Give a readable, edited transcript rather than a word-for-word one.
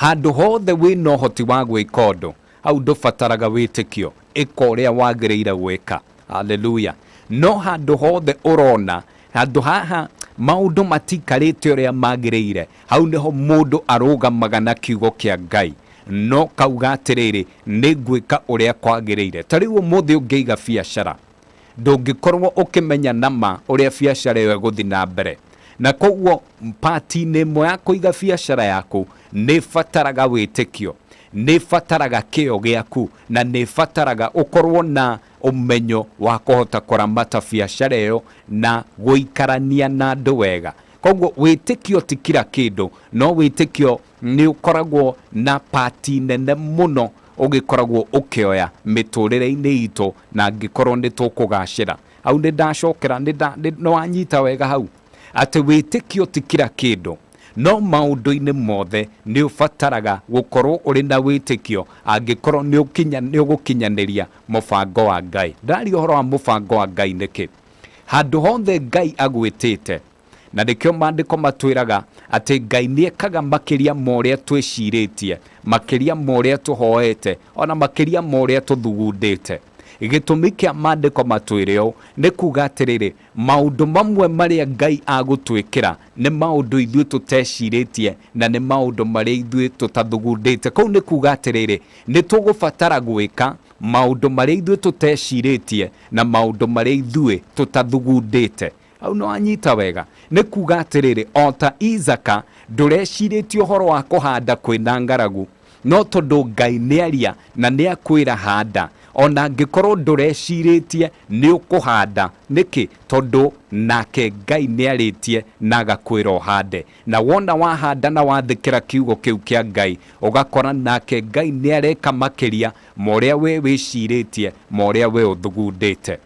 Handũ hothe wĩna ũhoti wa gwĩka ũndũ, hau ndũbataraga wĩtĩkio, ĩka ũrĩa wagĩrĩire gwĩka. Haleluya. No handũ hothe ũrona handũ haha maũndũ matikarĩte ũrĩa magĩrĩire, hau nĩho mũndũ arũgamaga na kiugo kĩa Ngai no kauga atĩrĩrĩ, nĩ ngwĩka ũrĩa kwagĩrĩire. Ta rĩu ũmũthĩ ũngĩiga biacara, ndũngĩkorwo ũkĩmenya nama ũrĩa biacara ĩyo ĩgũthiĩ na mbere, na koguo pati-inĩ ĩmwe ya kũiga biacara yaku nĩ ĩbataraga wĩtĩkio, nĩ ĩbataraga kĩyo gĩaku, na nĩ ĩbataraga ũkorwo na ũmenyo wa kũhota kũramata biacara ĩyo na gũikarania na andũ wega. Koguo wĩtĩkio ti kira kĩndũ, no wĩtĩkio nĩ ũkoragwo na pati nene mũno ũgĩkoragwo ũkĩoya mĩtũrĩre-inĩ itũ, na angĩkorwo nĩ tũkũgacĩra. Hau nĩ ndacokera, nĩ wanyita wega hau atĩ wĩtĩkio ti kira kĩndũ, no maũndũ-inĩ mothe nĩ ũbataraga gũkorwo ũrĩ na wĩtĩkio angĩkorwo nĩ ũgũkinyanĩria mũbango wa Ngai. Ndaria ũhoro wa mũbango wa Ngai nĩkĩ? Handũ hothe Ngai agwĩtĩte, na nĩkĩo maandĩko matwĩraga atĩ Ngai nĩ ekaga makĩria ma ũrĩa twĩcirĩtie, makĩria ma ũrĩa tũhoete, ona makĩria ma ũrĩa tũthugundĩte. Gĩtũmi kĩa maandĩko matwĩre ũũ nĩ kuga atĩrĩrĩ, maũndũ mamwe marĩa Ngai agũtwĩkĩra nĩ maũndũ ithuĩ tũtecirĩtie na nĩ maũndũ marĩa ithuĩ tũtathugundĩte. Kũu nĩ kuga atĩrĩrĩ, nĩ tũgũbatara gwĩka maũndũ marĩa ithuĩ tũtecirĩtie na maũndũ marĩa ithuĩ tũtathugundĩte. Hau nĩ wanyita wega? Nĩ kuga atĩrĩrĩ, o ta Isaka, ndũrecirĩtie ũhoro wa kũhanda kwĩna ng'aragu, no tondũ Ngai nĩ aria na nĩ akwĩra handa, ona angĩkorwo ndũrecirĩtie nĩ ũkũhanda. Nĩkĩ? Tondũ nake Ngai nĩ arĩtie na agakwĩra ũhande, na wona wahanda na wathĩkĩra kiugo kĩu kĩa Ngai, ũgakora nake Ngai nĩ areka makĩria ma ũrĩa we wĩcirĩtie, ma ũrĩa we ũthugundĩte.